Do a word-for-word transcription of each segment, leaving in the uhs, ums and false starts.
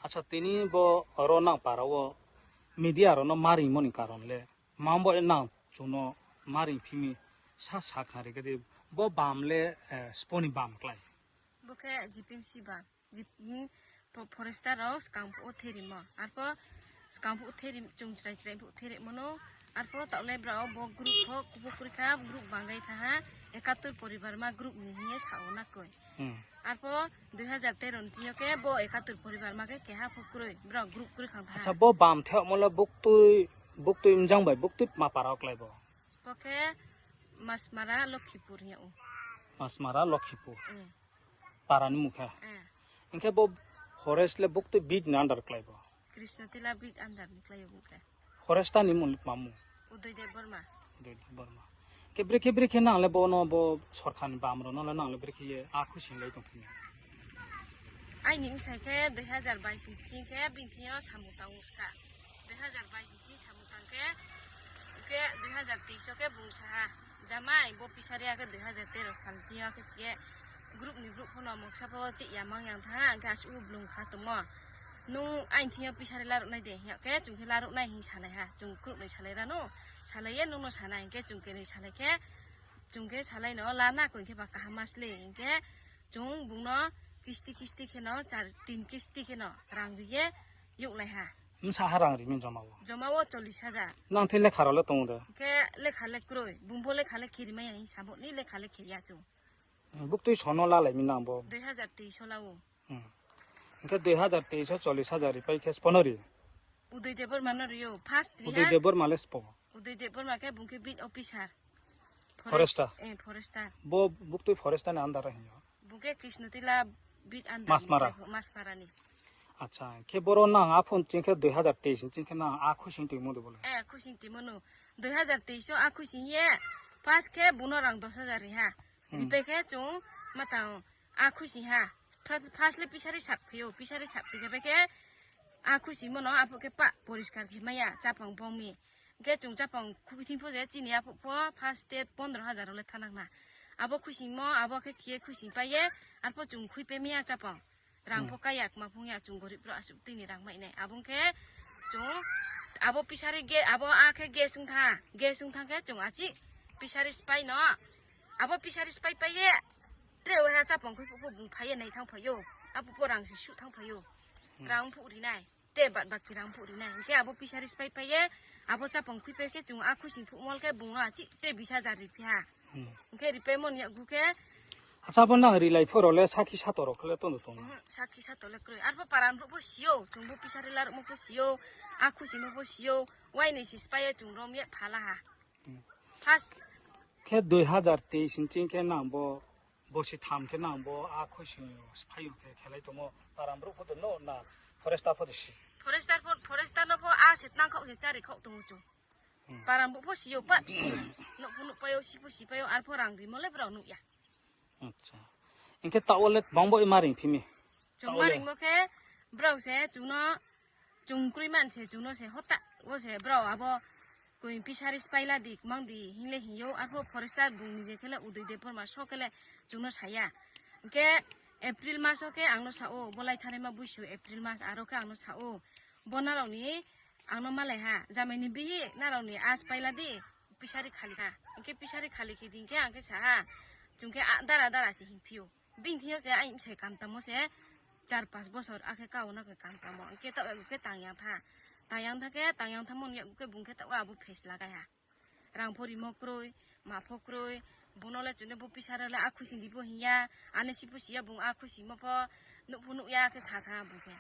Sa tini bo ro nang para wo media rao no maringmo ni karon le, mang bo nang chung no maring phi mi sa sakhnari khe di, bo bam le, eh, spo ni bam klái? Bo khe G P M C bam. G-, hmm, fo-, forester rao skang phuh wo therimo. Arpho skang phuh therimo, chung chrai chrai phuh therimo no. Arpho taoh le brao bo group pho kubo kroi kha, group banggai tha ha, ekatur poribar ma group ni hing ye sa ou na koi. Hmm. Arpho dui hazar tero ni ching yo khe bo ekatur poribar ma khe keha pho kroi, brao group kroi khang tha ha. Acha, bo bam theomo le buktui, buktui mjang bai buktui ma para wo klái bo? Bo khe Masmara Lokhipur hing yag ou. Masmara Lokhipur. Hmm. Para ni mung khe. Eh. Hing khe bo forest le buktui beat ni under klái bo? Krishnotila beat under ni klái ou bo khe. Forester ni mung le tma mung? Udoy Debbarma. Udoy Debbarma. Khe brekhe brekhe nang le bo no bo sorkar ni bam rao no le nang le brekhe ye a khuisoing lai tong phi ni? Aini bsai khe dui hazar bais ni ching khe bini thing yo samung tang ou ska. Dui hazar bais ni ching samung tang khe, khe dui hazar teis o khe bung sa ha, Jamai, bo pisari akhe dui hazar tero sal ni ching yo khe khe group ni brouh pho no moksa pho chih ya mang yang tha ha, hing khe asuh blung kha tongmo. Nung aini thing yo pisari laruh nai de, hing ya khe chung khe laruh nai hing salai ha, chung group ni salai ra no, salai ye nung no sa nai, hing khe chung khe ni salai khe, chung khe salai no la na koi khe ba kaham ma sle, hing khe chung bung no kisti kisti khe no, char, tin kisti khe no rang ri ye youhlai ha. Bsa ha rang ri mi joma wo? Joma wo chollis hajar. Nang thing lekha rao le tong ou de? Khe lekha le kroi, bung bo lekha le khe ri mai ya hing samo ni lekha le khe ya chung. Buktui so no lalai mi nang bo? Dui hazar teis o la ou. Hmm. Hing khe dui hazar teis o chollis hajar ri pai khe spo no ri? Udoy Debbarma no ri ou, first ri ha. Udoy Debbarma le spo? Udoy Debbarma khe bung khe beat officer. Forest, forester? Eh, forester. Bo buktui forester ni under o hing yo? Bung khe Krishnotila beat under ni Masmara? Masmara ni. Acha, khe boro nang aphon ching khe dui hazar teis ni ching khe nang a khuisoing tuimo de bo le? Eh, khuisoing tuimo no. Dui hazar teis o a khuisoing ye, first khe bung no rang dos hajar ri ha. Hmm. Ri pai khe chung ma tang a khuisoing ha. First, first le pisari sap khe ou, pisari sap khe pai khe a khuisoingmo no aphuh khe pa poriskar khe mai ya, chapang bong mi. Hing khe chung chapang khui thing pho je chini aphuh pho first state pondro hajar rao le thanang na. Abo khuisoingmo, abo khe khe ye khuisoing pai ye, arpho chung khui pai mai ya chapang. Rang pho kaya kma phung ya chung gorib brouh asuh tui ni rang mai nai. Abo khe chung abo pisari ge, abo a khe gas ong tha, gas ong tha khe chung achi pisari spai no. Abo pisari spai pai ye, tre o ha chapang khui phuh pho bung phai ye nai thanng phai ou. Abo pho rang se suh thanng phai ou. Rang phuh ri nai. Te bad baki rang phuh ri nai. Hing khe abo pisari spai pai ye, abo chapang khui pai khe chung a khuisoing phuh mol khe bung no achi te bis hajar ri phi ha. Hmm. Hing khe ri paimo ni yakgu khe. Acha, abo nang rilai pho rao le sakhi sato rao khe le tong de tong? Mhm, sakhi sato le kroi. Arpho paran brouh pho si ou, chung bo pisari laruhmo pho si ou, a khuisoingmo pho si ou, uainoi se spai ye chung rom ye phala ha. Hmm. First. Khe dui hazar teis ni ching khe nang bo bosi tham khe nang bo a khuisoing sphai yo khe khelai tongmo, paran brouh pho de no na forester pho de si? Forester pho, forester no pho a se tnang khaoh se chári khaoh tong ou chung. Hmm. Paran brouh pho si ou, pa si ou. Nouh pho nuhpai ou, si pho sipai ou, arpho rang rimo le brao nuh ya. Acha. Hing khe taoh wo le bang bo ma ring phi mi? Chung ma ringmo khe brao se chung no, chung kroi man se chung no se hota wo se brao abo koi pisari spai la di, kmang di, hing le hing ou, arpho forester bung ni je khe le Udoy Debbarma so khe le chung no sa ya. Hing khe April mas o khe ang no sa ou, bo lai thanngnaima boisu April mas aro khe ang no sa ou. Bo nrao ni ang no malai ha, Jamai ni bihih nrao ni a spai la di, pisari khali ha. Hing khe pisari khali khe di hing khe ang khe sa ha, chung khe a dara dara se hingphi ou. Bini thing yo se aini bsai kam tangmo se char pas bosor akhe kau na khe kam tangmo. Hing khe taoh yakgu khe tang yang tha. Tang yang tha khe, tang yang thanngmo ni yakgu khe bung khe taoh abo face lagai ha. Rang pho rimo kroi, ma pho kroi, bung no le chung no bo pisari le a khuisoing di pho hing ya, ane si pho si ya bung a khuisoingmo pho, nuh pho nuh ya khe sa tha bung khe.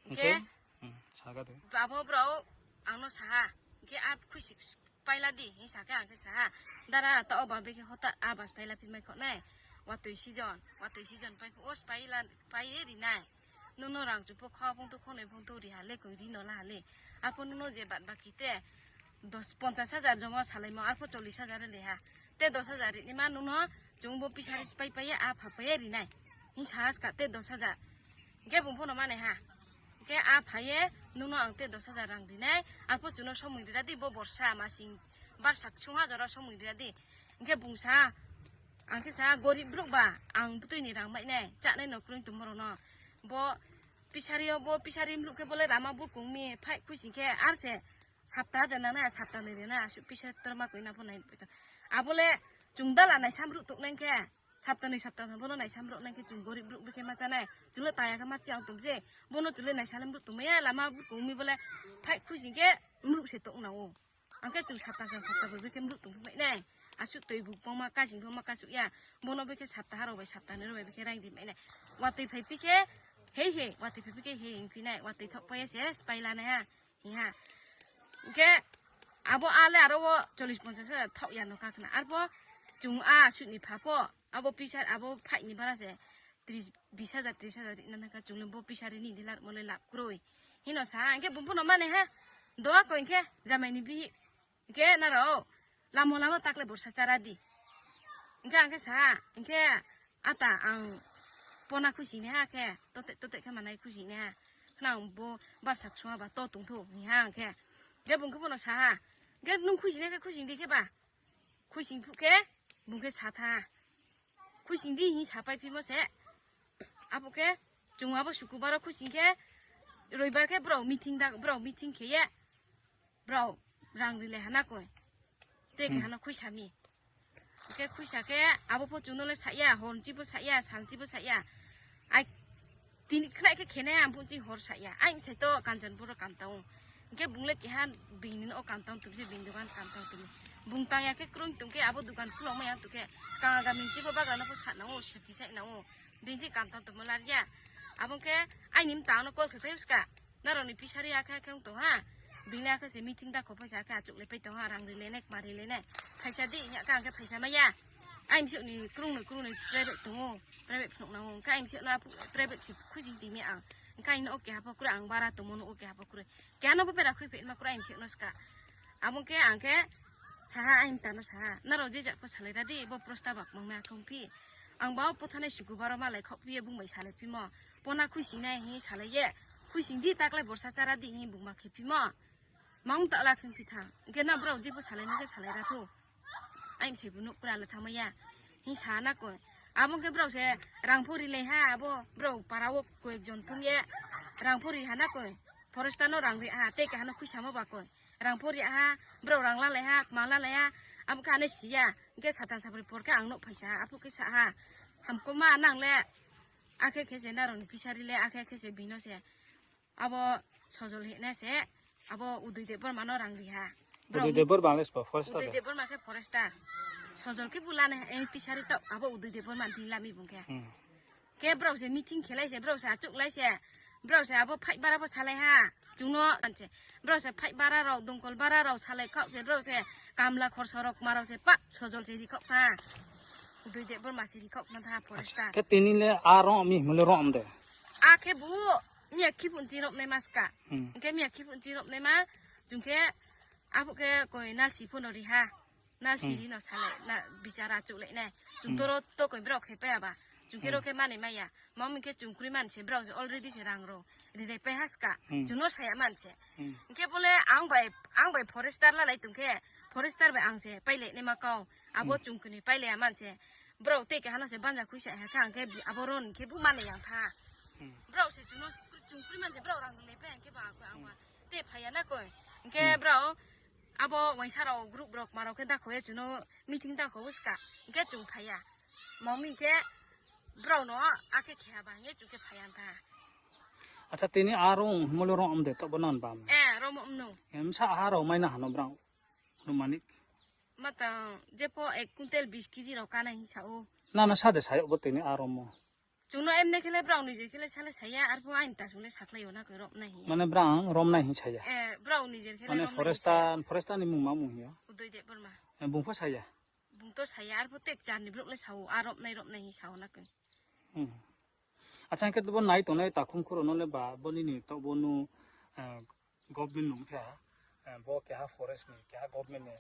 Hing khe? Hing khe? Hmm, saga de. Abo brao ang no sa ha, hing khe a khuisoing pai la di hing sa khe ang khe sa ha, dara taoh o ba be khe hota a ba spai la phi mai kho nai, watoi season, watoi season pai phuh wo spai la, pai ye ri nai. Nung no rang chung pho kha phung to khonoi phung to ri ha le, koi ri no la ha le. Arpho nung no je bad baki te dos, ponchas hajar joma salaimo, arpho chollis hajar le ha. Te dos hajar ri naima nung no chung bo pisari spai pai ye, a pha pai ye ri nai. Hing sa ha ska te dos hajar. Hing khe bung pho no manai ha. Hing khe a pha ye nung no ang te dos hajar rang ri nai. Arpho chung no somoi ri ra di bo borsa masing barsa ksung ha jora somoi ri ra di. Hing khe bung sa ha, ang khe sa ha, gorib brouh ba, ang btui ni rang mai nai, chánai no kroi tongmo rao no. Bo Pisari yo bo pisari mruh khe bo le lama burkong mi phaih khuising khe ar se sapta de nang nai, sapta noi de nai, asuh pisari torma koi na pho nai pai tong. Abo le chung dala naisam ruh tong nai khe, sapta noi sapta tham bo no naisam ruh nai khe chung gorib ruh bikhe ma chá nai. Chung le taya khe ma chiang tong se, bo no chung le naisam ruh tong mai ya, lama burkong mi bo le phaih khuising khe mruh se tong nang ou. Ang khe chung sapta sang sapta bai bikhe mruh tong phi mai nai. Asuh toi bu pongma kasing pongma kasuh ya. Bo no bikhe sapta ha rao bai sapta noi rao bai bikhe raing di mai nai. Watoi phai phi khe, hei hei, watoi phai phi khe hei hing phi nai. Watoi thaoh pai ya se, spai la nai ha. Hing ha. Hing khe abo a le aro wo chollis ponchas hajar thaoh ya no kakhna. Arpho chung a suh ni pha pho, abo pisari, abo phaih ni bara se tris, bis hajar, tris hajar ri na thang kha chung le bo pisari ni dealer mo le lab kroi. Hing no sa ha, hing khe bung pho no mani ha. Doa ko hing khe jamai ni bihih. Hing khe nrao lamo lamo takle borsa chára di. Hing khe ang khe sa ha, hing khe ata ang pona khuising ni ha khe, tote, tote khe manai khuising ni ha. Khna ang bo barsa ksung ha ba to tong thou, hing ha ang khe. Hing khe bung khe bo no sa ha. Hing khe nung khuising ni khe khuising di khe ba. Khuising phuh khe, bung khe sa tha. Khuising di hing sapai phimo se. Abo khe, chung abo sukubar wo khuising khe, roibar khe brao meeting da, brao meeting khe ye, brao rang ri le ha na koi. Te khe hano khuisa mi. Khe khuisa khe, abo pho chung no le sa ya, hor nchi pho sa ya, sal nchi pho sa ya. Ai, tini khnai khe khenai ang phuh nchi hor sa ya. Ai, sai to Kanchanpur wo kam tang ou. Hing khe bung le keha bini no o kam tang tong se, bini dukan kam tang tong. Bung tang ya khe kroi tong khe, abo dukan khulong mai ya tong khe, skang agami nchi pho bagra no pho sa nang ou, suti sai nang ou. Bini thi kam tang tongmo lar ya. Abo khe aini mtang no call khe phai ska. Nrao ni pisari akhe akhe ong tong ha. Bini akhe se meeting da kho phaisa akhe achouh le pai tong ha, rang ri le nai, kma ri le nai. Phaisa di, hing ya khe ang khe phaisa mai ya. Aini bsih ni krung noi krung noi private tong ou, private phnuh nang ou. Khe aini bsih no private se khuising ti mi ang. Khe aini no o keha pho kroi, ang bara tongmo no o keha pho kroi. Keha no bo bera khuiphi ma kroi aini bsih no ska. Abo khe ang khe sa ha, aini mtang no sa ha. Nrao je jat pho salai ra di, bo prostab ba kmang mai akhe ong phi. Ang ba o puthanai sukubar wo malai khaoh phi ye bung bai salai phimo. Pona khuising nai hing salai ye. Khuising di takle borsa chára di hing bung ma khe phimo. Mang ta la kheng phi tha. Hing khe na brao je pho salai nai khe salai ra thou. Aini se bu nouh kura le thanngmai ya. Hing sa na koi. Abo khe brao se rang pho ri lai ha, abo brao para wo koyek jon phung ye. Rang pho ri ha na koi. Forester no rang ri ha, te keha no khuisamo ba koi. Rang pho ri ha, brao rang lalai ha, kma lalai ha, abo khe ano si ya. Hing khe sathan sabroi por khe ang nouh phaisa ha, aphuh khe sa ha. Hamkoma nang le, akhe khe se nrao ni pisari le, akhe khe se bini se. Abo Sojol hing nai se, abo Udoi Debbarma no rang ri ha. Brao Udoi Debbarma le sbo forester Udoi de? Debbarma khe forester. Sojol khe bu lanai, eh, pisari taoh, abo Udoi Debbarma ni thing lami bung khe. Khe brao se meeting khe lai se, brao se achouh lai se, brao se abo phaih bara pho salai ha. Chung no, an se, brao se phaih bara rao, dongkol bara rao salai khaoh se, brao se kamla khorsa rao, kma rao se pa, Sojol se ri khaoh tha. Udoi Debbarma se ri khaoh tha forester. Khe tini le a rong mi himle rong de? Akhe bu miya khiphuh nchi rao naima ska. Hing khe miya khiphuh nchi rao naima, chung khe aphuh khe koi nalsi pho no ri ha. Nalsi ri no salai, na, bichar achouh lai nai. Chung to ro to koi brao khe pai ya ba. Chung khe ro khe mani mai ya. Mami khe chung kroi man se brao se already se rang rao ri ri pai ha ska. Chung no sa ya man se. Hing khe bo le ang bai, ang bai forester lalai tong khe, forester bai ang se pailai naima kau. Abo chung kni pailai ya man se. Brao te keha no se banja khuisa ha khe ang khe bi-, abo ron khe bu mani yang tha. Brao se chung no, chung kroi man se brao rang ri lai pai ang khe ba, ang ba. Te phai ya na koi. Hing khe brao abo uaingsa rao group rao kma rao khe dakho ye chung no meeting dakho o ska. Hing khe chung phai ya. Mami hing khe brao no akhe khe ha ba hing ye chung khe phai ya tha. Acha, tini a rong himle rong de, taoh bo nan bam? Eh, rong mno. Em, sa ha rao mai na hano brao. Numanik. Matang, jepho ek quintal bis kg rao kanai hing sa ou. Na, na sa de sa yag bo tini a rong mo. Chung no emne khe le brao nijer khe le sa le sa ya, arpho aini ta sung le sakhlai yo na koi romnai hing. Mane brao romnai hing sa ya? Eh, brao nijer khe le mane romnai hing sa ya. Forester, forester ni mung ma mung hing yo? Udoi Debbarma. Eh, bung pho sa ya? Bung to sa ya, arpho tek char ni brouh le sa ou, a romnai romnai hing sa ou na koi. Acha, hing khe bo nai tongnai takhum khuro no le ba, bo nini taoh bo nu, eh, government nung khe, eh, bo keha forest ni, keha government ni,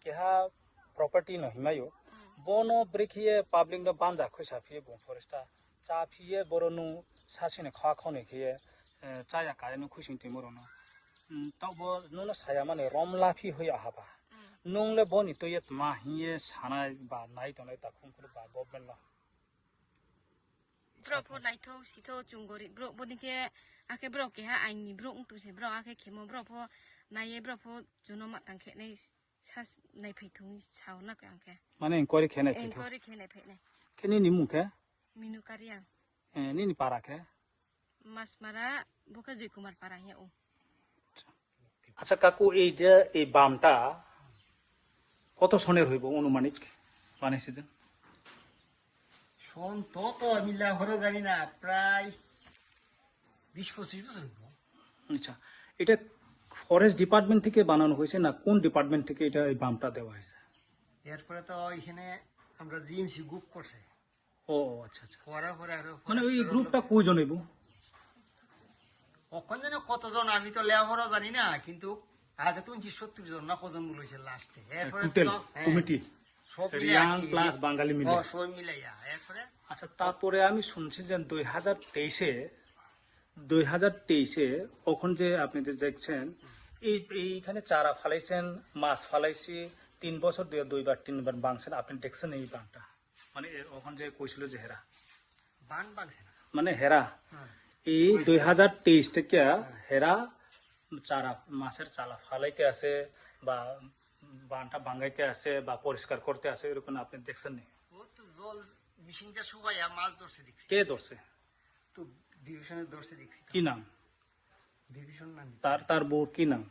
keha property no himai ou. Bo no brekhe ye public no banja khuisa phi ye bung forester. Chá phi ye boro nu sasi ni kha khau ni khe ye, eh, chá ya ka ye no khuising tongmo rao no. Hmm, taoh bo nung no sa ya mani rom la phi hoih ya ha ba. Nung le bo ni tui ye tma hing ye sanai ba nai tongnai takhum khuro ba government no. Brao pho naithou, sithou, chung gorib brouh, bodei khe, akhe brao keha aini brouh ong tong se, brao akhe khemo, brao pho nai ye, brao pho chung no ma tang khe nai sa, naiphai thung sao na khe ang khe. Mane inquiry khe naiphai thung. Inquiry khe naiphai nai. Khe nini mung khe? Minu Kariang. Eh, nini para khe? Masmara, bo khe Joykumar para hing yag ou. আচ্ছা কাকু, এই যে এই বামটা কত সনের হইব আনুমানিক বানাইছে যে? সন তো, তো আমি লেখাপড়া জানি না, প্রায় বিশ পঁচিশ বছর হইব। আচ্ছা, এটা ফরেস্ট ডিপার্টমেন্ট থেকে বানানো হয়েছে না কোন ডিপার্টমেন্ট থেকে এটা এই বামটা দেওয়া হয়েছে? এরপরে তো এখানে আমরা জিএমসি গ্রুপ করছে। ও আচ্ছা আচ্ছা আচ্ছা। পরে পরে আরো মানে ওই ফরেস্ট গ্রুপটা কয়জন হইব? অখন জানি কতজন, আমি তো লেখাপড়া জানি না, কিন্তু আগে তো শুনছি সত্তর জন না কজন বলেছে লাস্টে। এরপরে টোটাল তো, হ্যাঁ, কমিটি? সব মিলে রিয়াং আর কি, প্লাস বাঙালি মিলে? ও, সব মিলে, ইয়া, এরপরে আচ্ছা, তারপরে আমি শুনছি যে দুই হাজার তেইশে, দুই হাজার তেইশে এখন যে আপনি যে দেখছেন, এই, এইখানে চারা ফালাইছেন, মাছ ফালাইছি, তিন বছর দিয়ে দুইবার তিনবার ভাঙছেন, আপনি দেখছেন এই বানটা? মানে এ, ওখানে যে কইছিল যে হেরা। বান ভাঙছে না। মানে হেরা। হ্যাঁ। এই দুই হাজার তেইশ থেকে হেরা চারা, মাছের চারা ফালাইতে আছে বা বানটা ভাঙাইতে আছে বা পরিষ্কার করতে আছে, এরকম আপনি দেখছেন নি? ও তো জল মেশিন দিয়ে শুকাইয়া মাছ ধরছে দেখছি। কে ধরছে? তো বিভীষণে ধরছে দেখছি তো। কি নাম? বিভীষণ নাম। তার, তার বউর কি নাম?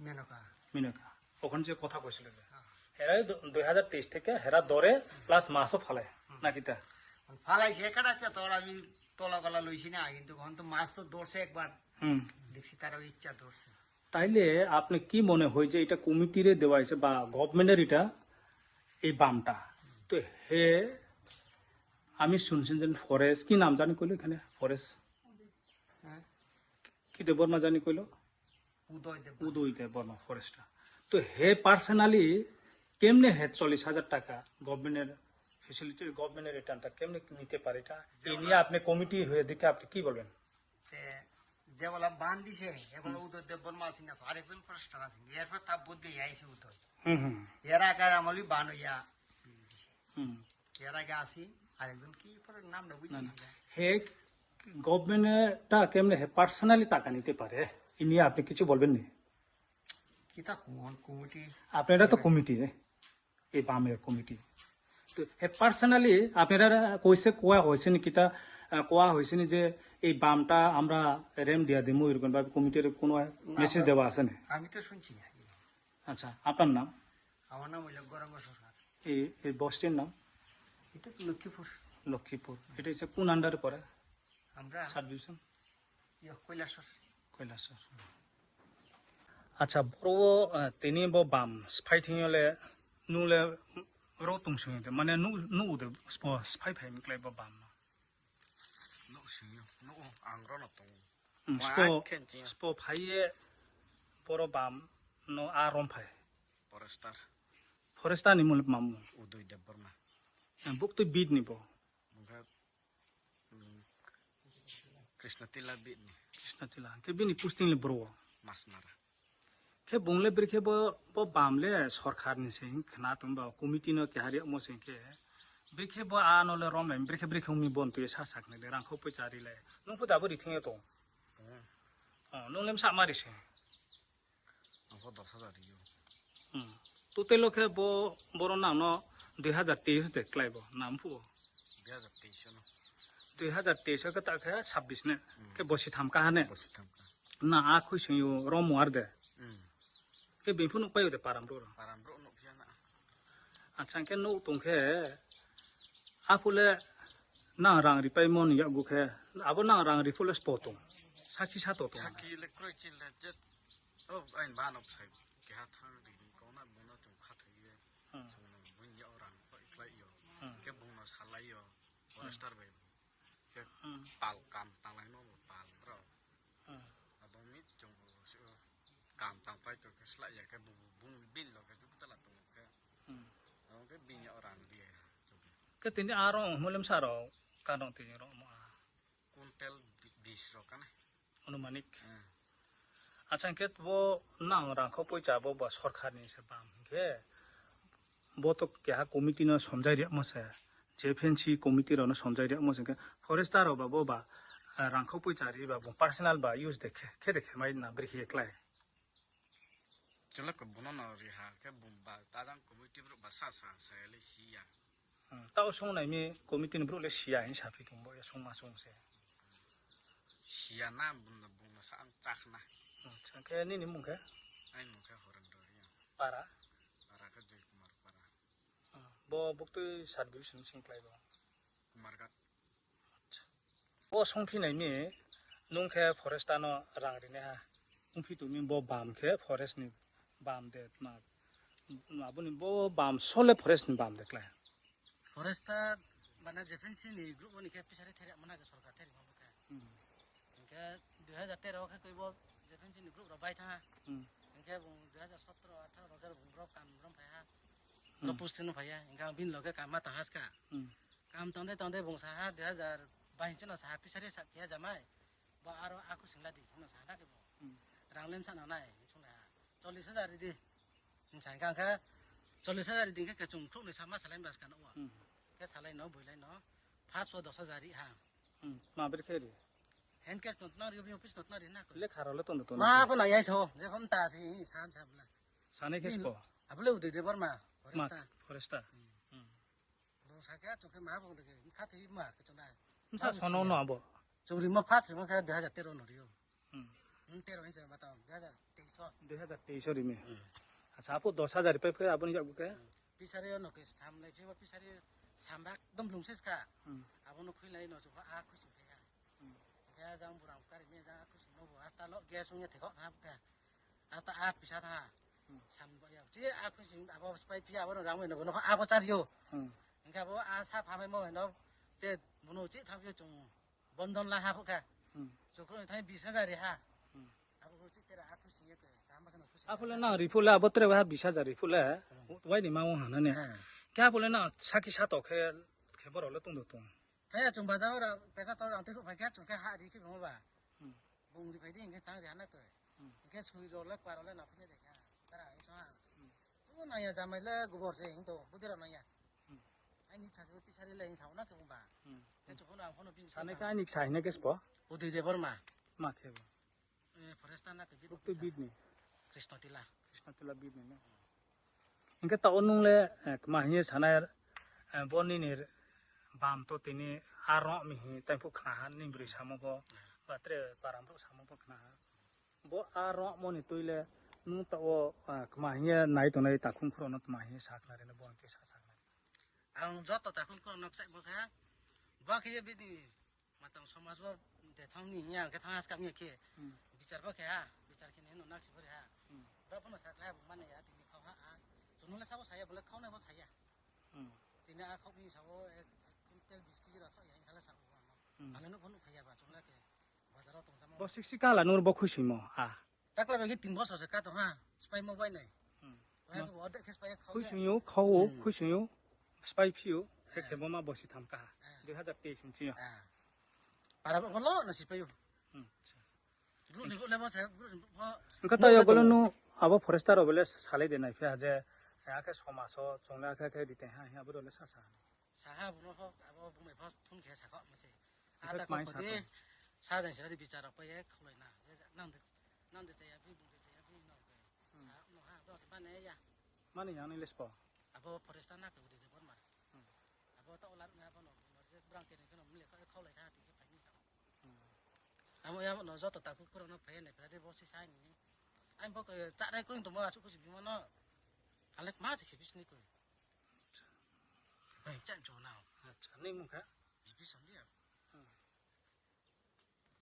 মেনকা। মেনকা। ওখানে যে কথা কইছিল যে। হ্যাঁ। হেরা দু-, দুই হাজার তেইশ থেকে হেরা ধরে প্লাস মাছও ফালায়, হুম। নাকি তা? ফালাইছে, একটা আছে, তোর আমি তলা গলা লইছি না, কিন্তু এখন তো মাছ তো ধরছে একবার। হুম। দেখছি তারাও ইচ্ছা ধরছে। তাইলে আপনি কি মনে হয় যে এটা কমিটিরে দেওয়া হয়েছে বা গভর্নমেন্টের এটা এই বামটা? তো হে, আমি শুনছি যে ফরেস্ট, কি নাম জানি কইলো এখানে? ফরেস্ট? হ্যাঁ। কি দেববর্মা জানি কইলো? উদয় দেববর্মা। উদয় দেববর্মা ফরেস্টটা। তো হে পার্সোনালি কেমনে হে চল্লিশ হাজার টাকা গভর্নমেন্টের ফেসিলিটি, গভর্নমেন্টের রিটার্নটা কেমনে নিতে পারে এটা? এ নিয়ে আপনি কমিটি হয়ে দেখে আপনি কি বলবেন? যে, যেগুলা বান দিছে, এগুলা উদয় দেববর্মা আছি না তো, আরেকজন ফরেস্টার আছি, এরপর তা বদলে আইছে উদয়। হুম, হুম। এর আগে আমলি বান হইয়া দিছে। হুম। এর আগে আছি, আরেকজন কি পরে নাম না না, না। বুঝতেছি না। হে গভর্নমেন্টটা কেমনে হে পার্সোনালি টাকা নিতে পারে? এ নিয়ে আপনি কিছু বলবেন নি? কিতা কোন কমিটি? আপনারা তো কমিটি, এ? এই বামের কমিটি। তো হে পার্সোনালি আপনারা কইছে, কোয়া হয়েছে নি কিতা, আহ, কোয়া হয়েছে নি যে এই বামটা আমরা রেম দিয়া দিমু, এরকম ভাবে কমিটির কোনো না, মেসেজ দেওয়া আছে না? আমি তো শুনছি না। আচ্ছা, আপনার নাম? আমার নাম হইল গৌরাঙ্গ সরকার। এই, এই বস্তির নাম? এটা তো লক্ষ্মীপুর। লক্ষ্মীপুর। এটা হচ্ছে কোন আন্ডারে পড়ে? আমরা সাব ডিভিশন? ইয়ে, কৈলাসহর। কৈলাসহর। আচ্ছা, বড়, আহ, tini bo bam sphai thing yo le, nung le ro tong sing de, mane nu, nu de spo sphai phai mi klai bo bam no. Nuh sing yo, nuh o, ang ro no tong o. Hmm, spo, spo phai ye boro bam no a rom phai. Forester. Forester ni mung le mamu. Udoy Debbarma. Eh, buk tui bit ni bo. Bung khe, hmm, Krishnatila bit ni. Krishnatila. Khe bini posting le boro. Masmara. Khe bung le brekhe bo, bo bam le sorkar ni se hing khna tong ba committee no keha ri mo se khe. Brekhe bo a no le rom le, brekhe brekhe ong mi bon tui sa sak ni le rang kho poicha ri le. Nung pho dabo ri thing yo tong. Hmm. Oh, nung le msa ma ri se. Ang pho dos hajar ri ou. Hmm. Total o khe bo, boro nang no dui hajar teis de klai bo, nang phuh o. Dui hajar teis no. Dui hajar teis o khe ta khe sabbish ne. Hmm. Khe bosi tham kaha ne. Bosi tham kaha. Na a khui sing yo rom ar de. Hmm. Khe bini phuh nuh pai o de param brouh ro. Param brouh nuh phiya na. Acha, hing khe nuh tong khe, aphuh le nang rang ripaimo ni yakgu khe, abo nang rang ri phuh le spo tong. Sakhi sa to tong. Sakhi le kroi chil le je, o, ain ba no bsai keha thang ri ni kau na, bung no chung khathoi ye. Hmm. Chung no bung ya o rang kho ikhlai yo. Hmm. Khe bung no salai yo. Hmm. Forester bai. Khe hmm. Pal kam tanglai no bo pal bro. Hmm. Abo mi chung bo se o kam tangpai to khe slai ya khe bo bung bin lo khe juku tala tong khe. Hmm. Abo khe bin ya o rang di ya chung. Khe tini aro mulem sa ro kanong tini ro mo a. Kuntel bi-, bis ro kane. Anumanik. Hmm. Acha, hing khe bo nang rang kho poicha bo ba sorkar ni se bam hing khe. Bo to keha committee no somjai ri mo se. J F N C committee rao no somjai ri yagmo sing khe forester rao ba bo ba, eh, rangkhau poicha ri ba bung personal ba use de khe, khe de khe mai na brekhe ye klái. Chulako bono no ri ha khe bung ba tajang committee brouh ba sa sa sa ya le si ya. Hmm, tao sung nai mi committee ni brouh le si ya hing saphi tong bo ya sung ma sung se. Si ya na bung no, bung no sa ang chak na. Acha, khe nini mung khe? Aini mung khe Horendra Reang. Para? Para khe Joy Kumar Para. Hmm, bo buktui sub division sing klái bo? Kumarghat. Bo songphi nai mi, nung khe forester no rang rinaiha. Ongphi tong mi bo bam khe forest ni bam de ma. Abo ni bo bam sole forest ni bam de klái. Forester bana J F N C ni group ni khe fishery theri mana khe sorkar theri ma bo khe. Hmm. Hingkhe dui hajar tero khe koi bo J F N C ni group rao bai thanng ha. Hmm. Hingkhe bung dui hajar sotro atharo rao khe bung bro kam rom phai ha. Bro Hmm. posting no phai ya. Hingkhe ang bini loge kam ma tang ha ska. Hmm. Kam tong de tong de bung sa ha dui hajar bais no sa ha fishery sa khe ya jamai. Bo aro akhu sing la di hing no sa ha na khe bo. Hmm. Rang lem sa no nai hing sung ha. Chollis hajar ri di. Hing sa hingkhe ang khe chollis hajar ri di hingkhe khe chung khrouh ni sama salai bas ka no wo. Hmm. Khe salai no boilai no. First wo dos hajar ri ha. Hmm. Ma ber khe ri? Hand cash no tnang ri, office no tnang ri na ko. Lekha rao le tong do tong Ma do. Bo nang yai so, je phone ta si, sam sam la. Sanai khe Ni spo? Abo le Uday Debbarma, Ma, forester. Forester. Hmm. Hmm. Bung sa khe, chung khe ma bung de khe, kha thoi ma khe chung nai. Bsa Abo sono si no ya. Abo? Chung rimo first rimo khe dui hajar tero no ri ou. Hmm. Hmm, tero hing se ma tang, dui hajar teis o. Dui hajar teis o ri mi. Hmm. Acha, aphuh dos hajar ri pai khe, abo ni yakgu khe? Hmm. Fishery o no khe sam lai phi, fishery sam bak dom lung se ska. Hmm. Abo no khui lai no chung kha, a khui sing khe ya. Hmm. Khe jang burang kari mi jang a khui sing no bo, asta lo gas ong ya thekho kha khe. Asta a pisa tha. Hmm. Sam bo ya. Chi a khui sing abo spai phi abo no rang no bo no abo chari ou. Hmm. Hingkhe abo a sa phamai mo no te bo no chi thang phi chung bondon la ha phuh kha. Hmm. Chukru thai bis hajar ri ha. Hmm. Abo khe chi tera a khui sing ye khe, kam ba khe no khui sing Aphuh le ya. Nang ri phuh le abo tre ha bis hajar ri phuh le. Hmm. Wai ni ma ong ha na ne. Hmm. Khe aphuh le nang saki sato khe, khe borok le tong do tong. Thai ya chung bazar ora pesa tor ang tei khuh phai khe chung khe ha ri khe bung ba. Hmm. Bung ri phai di hingkhe tang ri ha na khe. Hmm. Hingkhe sui rao le kpa rao le nang phai de khe. Tara hing so ha. Hmm. Bo nang ya jamai le gubor se hing to, budi rao nang ya. Hmm. Aini sa se fishery le hing sa na khe bung ba. Hmm. Khe chung pho no ang pho no bini Sanai khe aini sa hing na khe spo? Uday Debbarma. Ma khe bo? Eh, forester na khe bid Bukti officer. Bid ni? Krishnatila. Krishnatila bid ni na? Hingkhe tao nung le, eh, kma hing ye sanai, eh, bo nini bam to tini a rong mi hing tang phuh khna ha, ni broi samo bo, ba tre param rao samo bo khna ha. Bo a rong mo ni tui le nung tao, eh, kma hing ye nai tongnai takhum khuro no kma hing ye sa khna ri na bo hing khe sa sa khna ri. Ang joto takhum khuro no kchai bo khe, bo khe ye bini Matang somaj wo de thang ni hing ya, hing khe thang ha skang ye khe. Hmm. Bichar bo khe ha, bichar khe ni hino nak si bo ri ha. Hmm. Da bo no sakhlai ha, bo mane ya, tini khau ha, a. Chung no le sabo saya, bo le khau nai bo saya. Hmm. Tini a khau ni sabo ek, ek quintal bis kg rao thao ya, hing sa le sabo ano. Hmm. Ano nuh bo nuh phai ya ba, chung le khe bazar wo tong samo. Bo siksi kala nung bo khuisingmo, a. Takla bai khe tin bosor se ka tong ha, spai mo bai nai. Hmm. Bai khe bo ordek khe spai ye khau ya. Khuising ou, khau ou, Hmm. khuising ou, spai phi ou, khe Eh. khe bo ma bosi tham ka ha. Eh. Dui hajar teis ni sing yo. Eh. Para bo lo no si pai ou. Hmm, acha. Group ni group le bo se, group ni group bo. Hingkhe tao ya bo le no abo forester rao bo le salai de nai phi ha je, akhe somaj o chung le akhe akhe ri tong ha, abo rao le sa sa. Saha bung no pho, abo bung bai pho phone khe sakho ma se. Omo khe ada kmai kho di, sa tong. Sa jang sila di bichar rao pai ye khaulai na. Je nang de, nang de chaya phi, bung de chaya phi, nang de. Hmm. Sa no ha, do se mane ya. Mane yang ni lespo? Abo forester na khe Uday Debbarma. Hmm. Abo tao lar na bo no, bo no je brang khe ni khe no mle kha, khaulai tha ti khe phai ni tao. Hmm. Amo ya no joto takhu khuro no phai ye nai phra de bo si sa ni. Ang bo khe chánai krung tongmo asuh khusi bimo no. Ang le kma se khe bisni koi. Bai, chan chou nao. Acha, nini mung kha? Bibi Samliya.